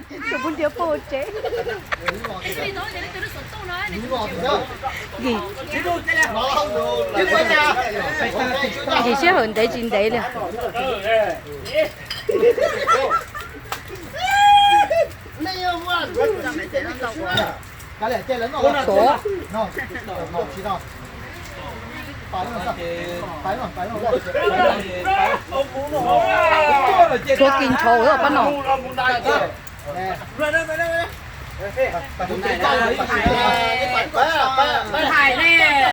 Tus pub ntiav poj tsev. Yim, yim sij hawm ntev tsis ntev li. Tuav. Tshuav kis ntshauv pab no.